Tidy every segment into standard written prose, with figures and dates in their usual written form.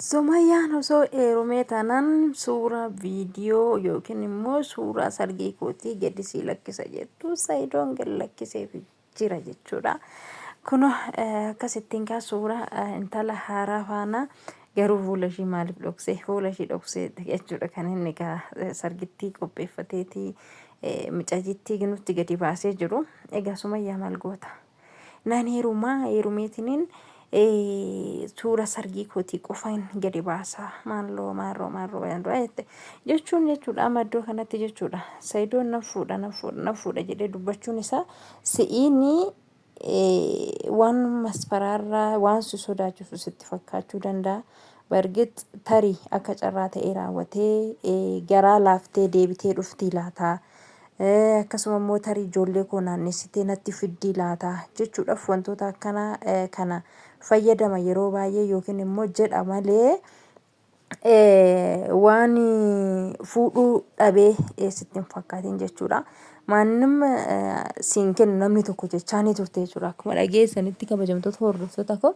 Sumayyaan osoo heerumee taanaan suuraa viidiyoo yookiin immoo suuraa sargii kootii gadi sii lakkisa jettu Sayidoon gad lakkiseef jira jechuudha. Kunoo akkasittiin kaa suuraa intala haaraa faana garuu fuula ishii maaliif dhoksee fuula ishii dhoksee jechuudha kan inni kaa sargittii qopheeffateetii micayyittii nutti gadi baasee jiru. Egaa Sumayyaa maal goota? Nan heerumaa heerumeetiniin suura sargii kootii qofan gadi baasa maalloo maarroo maarroo maarroo jette jechuun jechuudha amma iddoo kanatti jechuudha sayidoon nan fuudha nan fuudha nan fuudha jedhee dubbachuun isaa si'iini waan masfaraarraa waan si sodaachisu sitti fakkaachuu danda'a. Bargit tarii akka carraa ta'ee raawwatee garaa laaftee deebitee dhuftii laataa Akkasuma immoo tarii ijoollee koo naannessitee natti fiddii laata jechuudhaaf wantoota akkanaa kana fayyadama yeroo baay'ee yookiin immoo jedha malee waan fuudhuu dhabee sitti hin fakkaatin jechuudha. Maannim siin kennu namni tokko jechaa ni turte jechuudha. Akkuma dhageessanitti kabajamtoota hordoftoota koo.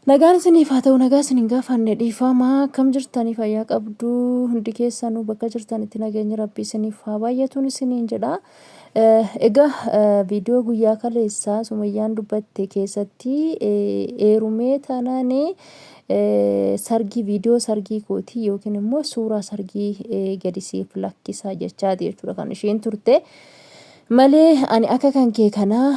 Nagaan isiniif haa ta'u nagaa isin hin gaafanne dhiifama akkam jirtanii fayyaa qabdu hundi keessanuu bakka jirtanitti nageenyi rabbii isiniif haa baay'atuun isiniin jedha. Egaa viidiyoo guyyaa kaleessaa Sumayyaan dubbatte keessatti eerumee taanaan sargii viidiyoo sargii kootii yookiin immoo suuraa sargii gadi siif lakkisa jechaati jechuudha kan isheen turte. Malee ani akka kan kee kanaa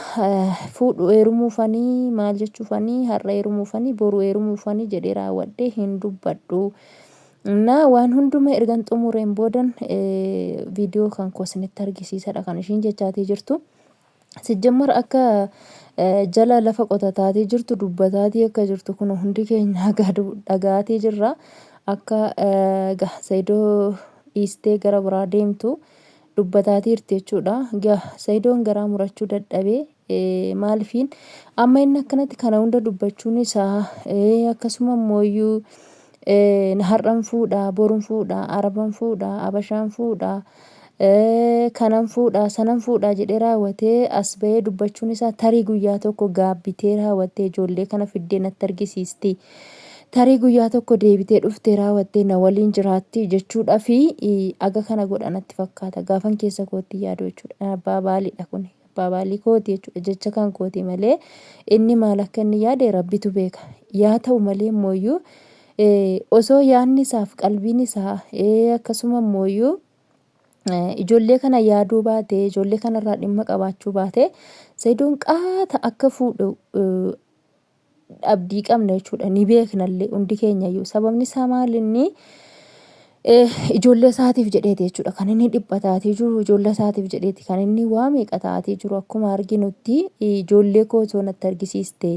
fuudhu heerumuufanii maal jechuufanii har'a heerumuufanii boru heerumuufanii jedhee raawwadhee hin dubbadhu. Innaa waan hunduma ergan xumureen boodan viidiyoo kan koo isinitti argisiisadha kan ishiin jechaatii jirtu. Sijjammar akka jala lafa qotataatii jirtu dubbataatii akka jirtu kun hundi keenya dhagaatii jirra. Akka Saidoo dhiistee gara biraa deemtu. dubbataatiirti jechuudha. Egaa Sayidoon garaa murachuu dadhabe maalifiin amma inni akkanatti kana hunda dubbachuun isaa akkasuma immooyyuu har'an fuudha borun fuudha araban fuudha abashaan fuudha kanan fuudha sanan fuudha jedhee raawwatee as bahee dubbachuun isaa tarii guyyaa tokko gaabbitee raawwattee ijoollee kana fiddee natti argisiisti. Tarii guyyaa tokko deebitee dhuftee raawwattee na waliin jiraatti jechuudhafi aga kana godha natti fakkaata gaafan keessa kootti yaadu jechuudha. Abbaa baaliidha kuni. Abbaa baalii kooti jechuudha. Jecha kan kooti malee inni maal akka inni yaade rabbitu beeka. Yaa ta'u malee immooyyuu osoo yaadni isaaf qalbiin isaa akkasuma immooyyuu ijoollee kana yaaduu baate ijoollee kanarraa dhimma qabaachuu baate Sayidoon qaata akka fuudhu abdii qabna jechuudha. Ni beeknallee hundi keenyayyuu. Sababni isaa maal inni ijoollee isaatiif jedheeti jechuudha. Kan inni dhiphataatii jiru ijoollee isaatiif jedheeti. Kan inni waa meeqa ta'aatii jiru akkuma arginutti ijoollee koo osoo natti argisiiste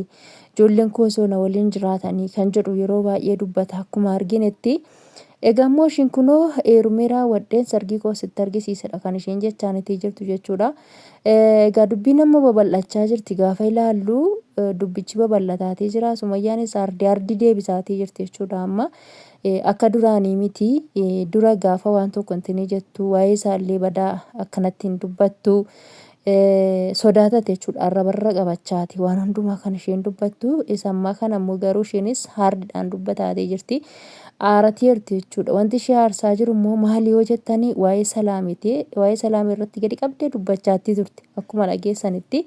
ijoolleen koo osoo na waliin jiraatanii kan jedhu yeroo baay'ee dubbata akkuma arginetti. Egaa immoo ishiin kunoo heerumee raawwadheen sargii koo sitti argisiisedha kan isheen jechaanitii jirtu jechuudha. Egaa dubbiin amma babal'achaa jirti gaafa ilaallu dubbichi babal'ataatii jira. Sumayyaanis ardi ardi deebisaatii jirti jechuudha amma. Akka duraanii miti dura gaafa waan tokko intinii jettu waa'ee isaallee badaa akkanatti hin dubbattu. Sodaatate jechuudha arrabarra qabachaati waan hundumaa kan isheen dubbattu isa ammaa kana immoo garuu isheenis haardidhaan dubbataatee jirti aarateerti jechuudha wanti ishee aarsaa jiru immoo maali yoo jettanii waa'ee salaamiti waa'ee salaamii irratti gadi qabdee dubbachaattii turte akkuma dhageessanitti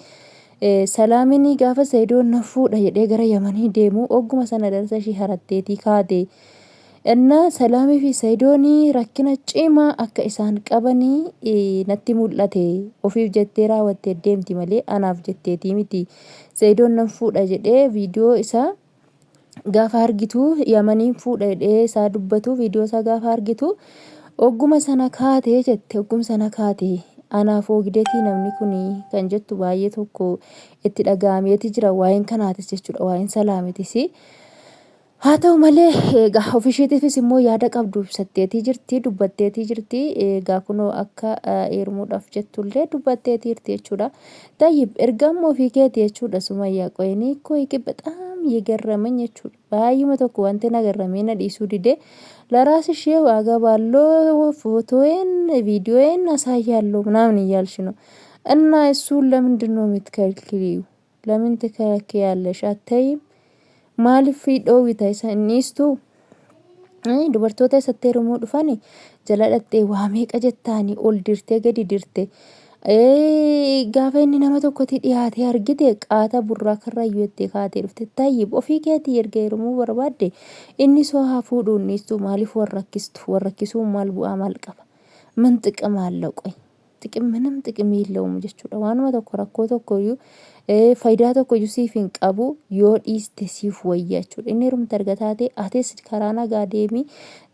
salaamiin gaafa sayidoon na fuudha jedhee gara yamanii deemu ogguma sana darsa ishii haratteetii kaate Ennaa Salaamii fi Sayidoon rakkina cimaa akka isaan qabanii natti mul'ate. Ofiif jettee raawwattee deemti malee anaaf jetteetii miti. Sayidoon nan fuudha jedhee viidiyoo isaa gaafa argitu Yamaniin fuudha jedhee isaa dubbatu viidiyoo isaa gaafa argitu ogguma sana kaatee jette ogguma sana kaate anaaf oogdetii namni kun kan jettu baay'ee tokko itti dhaga'ameeti jira waa'een kanaatis jechuudha waa'een Salaamitis. Haa ta'u malee egaa ofisheetiifis immoo yaada qabdu ibsatteetii jirti, dubbatteetii jirti. Egaa kunoo akka heerumuudhaaf jettullee dubbatteetii jirti jechuudha. Tayyib erga amma ofii keeti jechuudha Sumayyaa qoyinii koo hiiki bexaam yegarramany jechuudha. Baay'uma tokko wanti na garramee na dhiisuu dide. Laraas ishee waaga baalloo ፎቶዬን ቪዲዮዬን አሳያለሁ ምናምን እያልሽ ነው እና እሱን ለምንድን ነው የምትከልክሊው? ለምን ትከለክያለሽ? አተይም Maaliif dhoowwita isa hin dhiistuu? Dubartoota isatti heerumuu dhufani jala dhaqxee waa meeqa jettaani ol dirtee gadi dirte. Gaafa inni nama tokkotti dhiyaatee argite qaata burraa karrayyuu jettee kaatee dhufte. Tayyib ofii keetii erga heerumuu barbaadde inni soo haa fuudhuu hin dhiistu maaliif wal rakkistu? Wal rakkisuun maal bu'aa maal qaba? Min xiqim allo qoy? Xiqim minim xiqimii yellawum jechuudha. Waanuma tokko rakkoo tokkoyyuu faayidaa tokkoyyuu siif hin qabu yoo dhiiste siif wayya jechuudha. Inni heerumte erga taate atis karaa nagaa deemi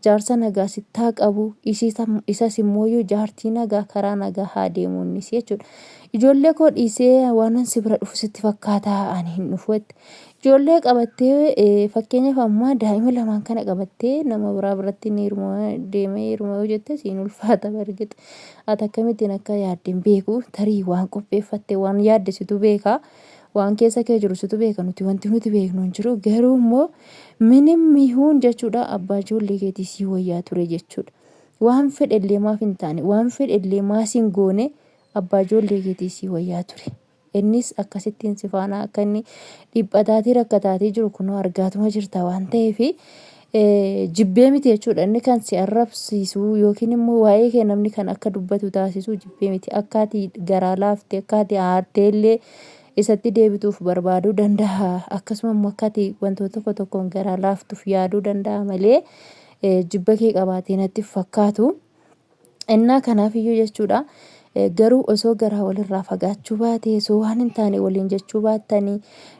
jaarsa nagaa sittaa qabu isas immooyyuu jaartii nagaa karaa nagaa haa deemu innis jechuudha. Ijoollee koo dhiisee waanan si bira dhufu sitti fakkaataa ani hin dhufu jette. Ijoollee qabattee fakkeenyaaf ammaa daa'ima lamaan kana qabattee nama biraa biratti ni heeruma deemee heeruma yoo jette siin ulfaata bargix. Ati akkamittiin akka yaadde hin beeku tarii waan qopheeffatte waan yaadde situ beeka waan keessa kee jiru situ beeka nuti wanti nuti beeknu hin jiru garuu immoo minim mihuun jechuudha abbaa ijoollee keetii sii wayyaa ture jechuudha. Waan fedhellee maaf hin taane waan fedhellee maas hin goone abbaa ijoollee keetii sii wayyaa ture. Innis akkasittiin si faana akka inni dhiphataatii rakkataatii jiru kunoo argaatuma jirta waan ta'eef jibbee miti jechuudha. Inni kan si arrabsiisu yookiin immoo waa'ee kee namni kan akka dubbatu taasisu jibbee miti. Akka ati garaa laafte akka ati aartee illee isatti deebituuf barbaaduu danda'a. Akkasuma immoo akka ati wantoota tokko tokkoon garaa laaftuuf yaaduu danda'a malee jibba kee qabaatee natti hin fakkaatu. Innaa kanaafiyyuu jechuudha garuu osoo garaa walirraa fagaachuu baatee osoo waan hin taane waliin jechuu baattanii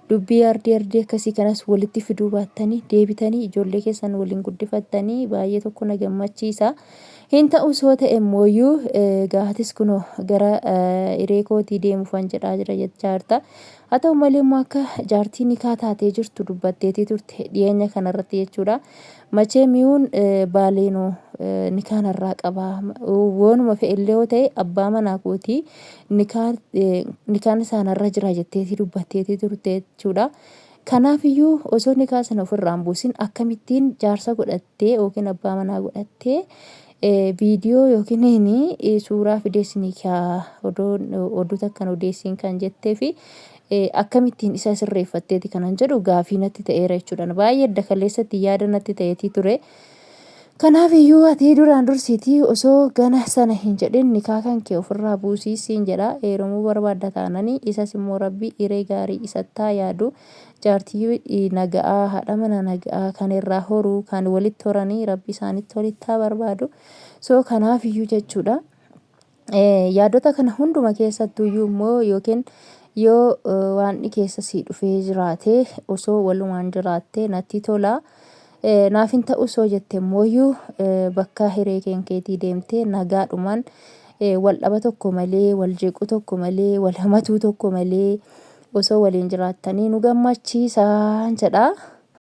dubbii ardii ardii akkasii kanas walitti fiduu baattanii deebitanii ijoollee keessan waliin guddifattanii baay'ee tokko na gammachiisa. Hin ta'u soo ta'e immooyyuu gaatis kunoo gara hiree kootii deemuufan jedhaa jira jechaa jirta. Haa ta'u malee immoo akka jaartii nikaa taatee jirtu dubbatteetii turte dhiyeenya kanarratti jechuudha. Machee miyuun baaleenoo nikaa narraa qaba. Woonuma fe'ellee yoo ta'e abbaa manaa kootii nikaan isaa narra jira jetteetii dubbatteetii turte jechuudha. Kanaafiyyuu osoo nikaa sana ofirraa hin buusin akkamittiin jaarsa godhattee yookiin abbaa manaa godhattee viidiyoo yookiin suuraa fidee isinii kaa oduu takkan odeessiin kan jettee fi akkamittiin isa sirreeffatteeti kanan jedhu gaafii natti ta'eera jechuudha. Baay'ee adda kaleessatti yaada natti ta'eetii ture. Kanaaf iyyuu ati duraan dursiitii osoo gana sana hin jedhin nikaa kan kee ofirraa buusii siin jedha. Heerumuu barbaadda taananii isas immoo rabbi hiree gaarii isattaa yaadu jaartii naga'aa haadha mana naga'aa kan irraa horuu kan walitti horanii rabbi isaanitti walitti haa barbaadu. So kanaaf iyyuu jechuudha. Yaadota kana hunduma keessattuyyuu immoo yookiin yoo waanni keessa sii dhufee jiraate osoo walumaan jiraatte natti tola. Naaf hin ta'u osoo jette immooyyuu bakka hiree keenkeetii deemtee nagaadhumaan wal dhaba tokko malee wal jeequu tokko malee wal hamatuu tokko malee osoo waliin jiraattanii nu gammachiisa jedha.